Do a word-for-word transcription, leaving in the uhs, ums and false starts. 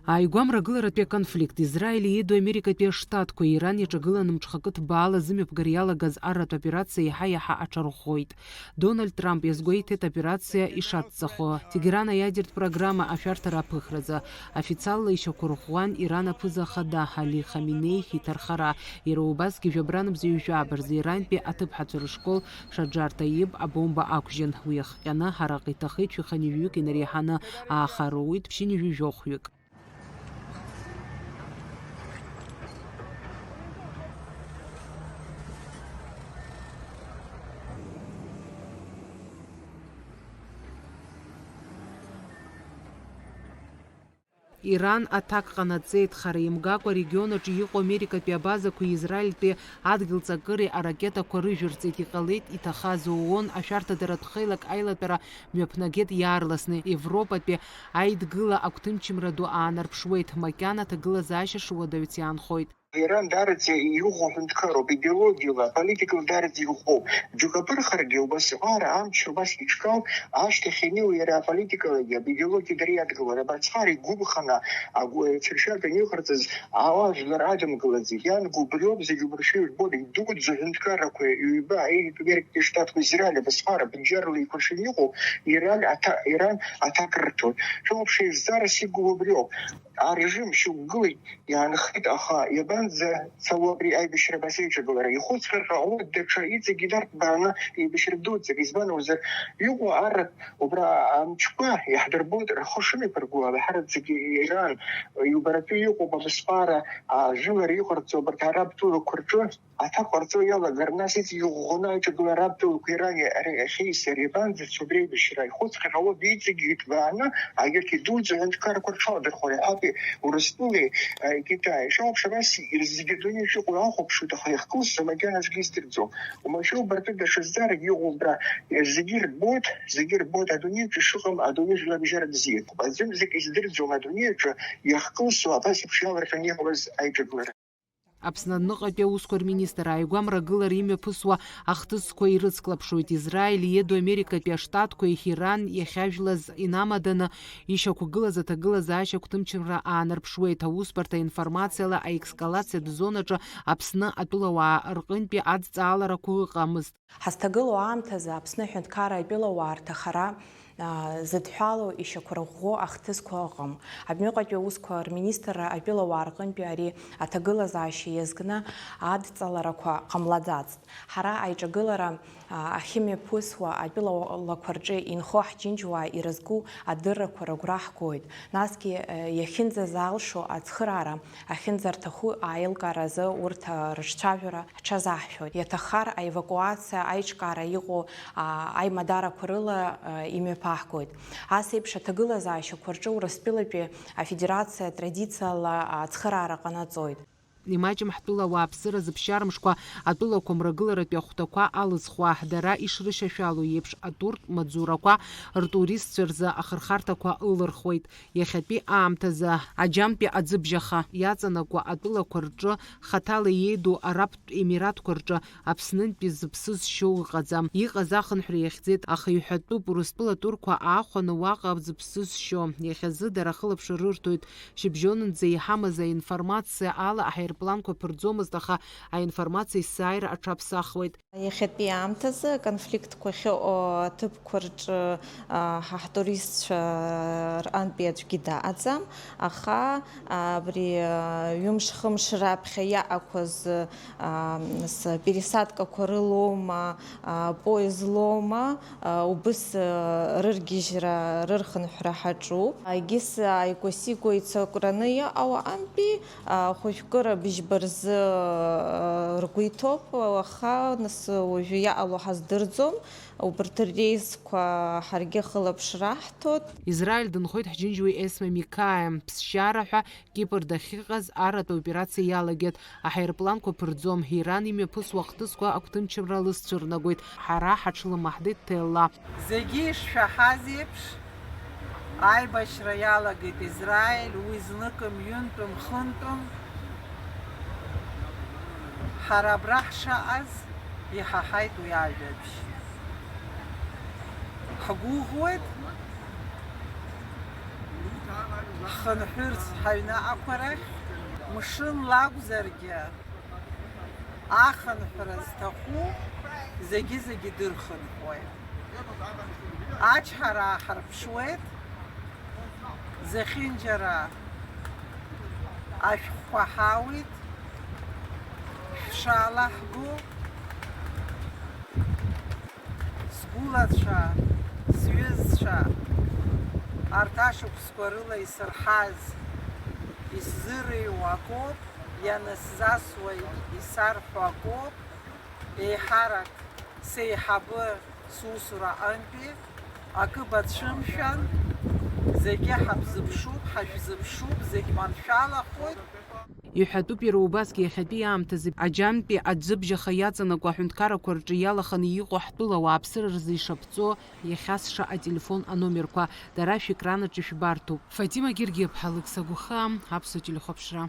Ааигәа мрагыларатәи аконфликт, Израили иеиду Америкатәи Аштатқәеи Ирани иаҿагыланы мҽхакы ҭбаала зымҩаԥгара иалагаз арратә операциа еиҳа-еиҳа аҽарӷәӷәоит. Дональд Трамп иазгәеиҭеит операциа ишацҵахо Тегеран аиадертә программа ашәарҭара аԥыхразы. Официалла ишьақәырӷәӷәан Иран аԥыза-хада Али Хаменеи иҭархара. Иара убасгьы жәабранбзиҩажәаба рзы Ирантәи аҭыԥҳацәа рышкол Шаџар Таиб абомба ақәжьын. Уи иахҟьаны ҳара ҳаиҭахеит шәи хынҩажәаҩык инареиҳаны ааха роуит ԥшьынҩажәи жәохәҩык. Иран аҭак ҟанаҵеит, хара имгакәа арегион аҿы иҟоу Америкатәи абазақәеи Израильтәи адгьыл ҵакыреи аракетақәа рыжәырҵеит, иҟалеит иҭахаз. ООН ашәарҭадаратә хеилак аилатәара мҩаԥнагеит иаарласны. Европатәи аидгыла агәҭынчымра ду аанарԥшуеит, макьана аҭагылазаашьа шуадаҩц иаанхоит. Иран даараӡа иӷәӷәоу ҳәынҭқарроуп, идеологиала, аполитикала даараӡа иӷәӷәоуп. Џьоук аԥырхаргьы убасҟара амч убас иҿкаауп, ашьҭахь ианиу иара аполитикалагьы, идеологиа дара иадгылоит. Абарҭ зхара игәымханы, агәы-, цәыршьаҵәҟьаны иҟарҵаз ала жәлар адымгылаӡеит. Иаангәоу убриоуп, зегь убыршәа ижәбоит, идуӡӡоу ҳәынҭқаррақәа ҩба, Америкатәи Штатқәа, Израиль, абасҟара бџьарла еиқәыршәаны иҟоу Иран аҭа-, Иран аҭак рырҭоит. Шәылаԥш еизҵаарас иҟоу убриоуп. Арежим шьоук гылеит, иаанхеит, аха иабанӡацалои абри аибашьра абас еиҿагылара? Ихәыцхьан ҟалоит даҽа иҵегь инарҭбааны еибашьра дуӡӡак. Избан акәзар, иҟоу арратә убра амчқәа иаҳдырбоит рхы шымҩаԥырго, ала ҳараӡәгьы Иран иубаратәы иҟоуп абасҟара ажәылара иҟарҵо абарҭ араб тәылақәа рҿы. Аҭак ҟарҵо иалагар, нас иҵегь иӷәӷәаны аиҿагылара аб тәылақәа Ирани ари ахьеисари абанӡацо абри аибашьра? Ихәыцхьан ҟалоит иҵегь иҭбааны, егьырҭ идуӡӡоу аҳәынҭқаррақәа рҽаладырхәра, иахьатәи Урыстәылеи, а, Китаи. Шәылаԥш абас зегьы адунеиаҿ иҟоу иахәаԥшуеит, аха иахькылсуа макьана аӡәгьы издырӡом. Уамашәа убарҭ даҽа зҵаарак иҟоуп, а, зегьы рбоит, зегьы рбоит, адунеиаҿ ишыҟам адунеи жәларбжьара бзиақәоуп. Аӡәымзар издырӡом адунеиаҿы иахькылсуа абас еиԥш иалырҟьаны иҟалаз аиҿагылара. Аԥсны адәныҟатәи аусқәа рминистр ааигәа мрагылара имҩаԥысуа ахҭысқәа ирыцклаԥшуеит. Израиль иеду Америкатәи Аштатқәеи Иран иахьажәлаз инамаданы ишьақәгылаз аҭагылазаашьа агәҭынчымра аанарԥшуеит. Аусбарҭа информациала аескалациатә зонаҿы Аԥсны атәылауаа рҟынтәи адҵааларақәа ыҟамызт. Ҳазҭагылоу аамҭазы Аԥсны аҳәынҭқарра атәылауаа рҭахара, аа, зыдҳәалоу ишьақәырӷәӷәо ахҭысқәа ыҟам. Абныҟатәи аусқәа рминистрра атәылауаа рҟынтәи ари аҭагылазаашьа иазкны адҵаларақәа ҟамлаӡацт. Ҳара аиҿагылара, аа, ахьымҩаԥысуа атәылалақәа рҿы инхо ҳџьынџьуаа ирызку адыррақәа рыгәра ҳгоит. Насгьы, е, иахьынӡазалшо ацхыраара ахьынӡарҭаху аилкааразы урҭ, а, рыҿцәажәара ҳҽазаҳшәоит. Иаҭаххар, аевакуациа аиҿкаара иҟоу, а, аимадарақәа рыла, а, имҩаԥаҳгоит. Ас еиԥш аҭагылазаашьақәа рҿы Урыстәылатәи Афедерациа традициала ацхыраара ҟанаҵоит. Имаҷым ҳтәыла ауааԥсыра зыԥшьармшқәа атәылақәа мрагыларатәи ахәҭақәа алызхуа, дара ишрышьашәало еиԥш, атуртә маҵзурақәа ртуристцәа рзы ахырхарҭақәа ылырхуеит. Иахьатәи аамҭазы аџьамтәи аӡыбжьаха иаҵанакуа атәылақәа рҿы хаҭала иеиду Арабтә Емиратқәа рҿы Аԥснынтәи зыԥсы зшьо ыҟаӡам. Иҟаз ахынҳәра иахьӡеит, аха иҳәатәуп, Урыстәыла атурқәа аахәаны уаҟа зыԥсы зшьо. Иахьазы дара ахылаԥшра рырҭоит. Шьыбжьонынӡа иҳамаз аинформациа ала аҳаирпланқәа ԥырӡомызт, аха аинформациа есааира аҽаԥсахуеит. Иахьатәи аамҭазы аконфликтқәа ахьыҟоу аҭыԥқәа рҿы, а, ҳа ҳтуристцәа рҟынтәи аӡәгьы даҟаӡам, аха, а, абри, а, ҩымш-хымш раԥхьа иаақәаз, а, нас пересадкақәа рылоума, а, поезд лоума, а, убыс, а, рыргьежьра, рырхынҳәра ҳаҿуп. Егьыс ааигәа-сигәа ицакраны иҟоу аҟынтәи, а, хәажәкыра быжьба рзы, а, ргәы иҭоуп, аха нас уажәы иҟало ҳаздырӡом, убарҭ ррейсқәа ҳаргьы ахылаԥшра аҳҭоит. Израиль дынхоит ҳџьынџьуаҩ Есма Микаиа, ԥсшьара ҳәа Кипр дахьыҟаз арратә операциа иалагеит. Аҳаирпланқәа ԥырӡом, Иран имҩаԥысуа ахҭысқәа агәҭынчымра лызцәырнагоит. Ҳара ҳаҽлымаҳдеит Ҭелла. Зегьы ишшәаҳаз еиԥш, аибашьра иалагеит Израиль, уи зныкым ҩынтәым, хынтәым. Ҳара абра ҳшаҟаз иҳаҳаит уи ажәабжь. Ҳгәыӷуеит. Ҳхынҳәырц ҳаҩныҟақәа рахь, мшынла акәзаргьы, ахынҳәра зҭаху зегьы-зегьы дырхынҳәуеит. Ачҳара ааҳарԥшуеит, зехьынџьара ашәҟәқәа ҳауит, шәшаалаҳго. Сгәылацәа, сҩызцәа, арҭ ашықәсқәа рыла исырҳаз, исзырыҩуа акоуп, ианысзасуа исарҳәо акоуп, еиҳарак сеиҳабы сусура аҟынтәи, акы бацәымшәан, зегьы ҳабзыԥшуп, ҳашәзыԥшуп, зегь маншәалахоит. Иҳәатәуп иара убасгьы иахьатәи аамҭазы аџьантәи аӡәыбжьаха иаҵанакуа аҳәынҭқаррақәа рҿы иалаханы иҟоу ҳтәыла ауааԥсыра рзы ишаԥҵоу иахьасша ателефон аномерқәа, дара шәекран аҿы ишәбарҭоуп. Фатима Гергиаԥҳа, Алықьса Гәыхаа, Аԥсуа телехәаԥшра.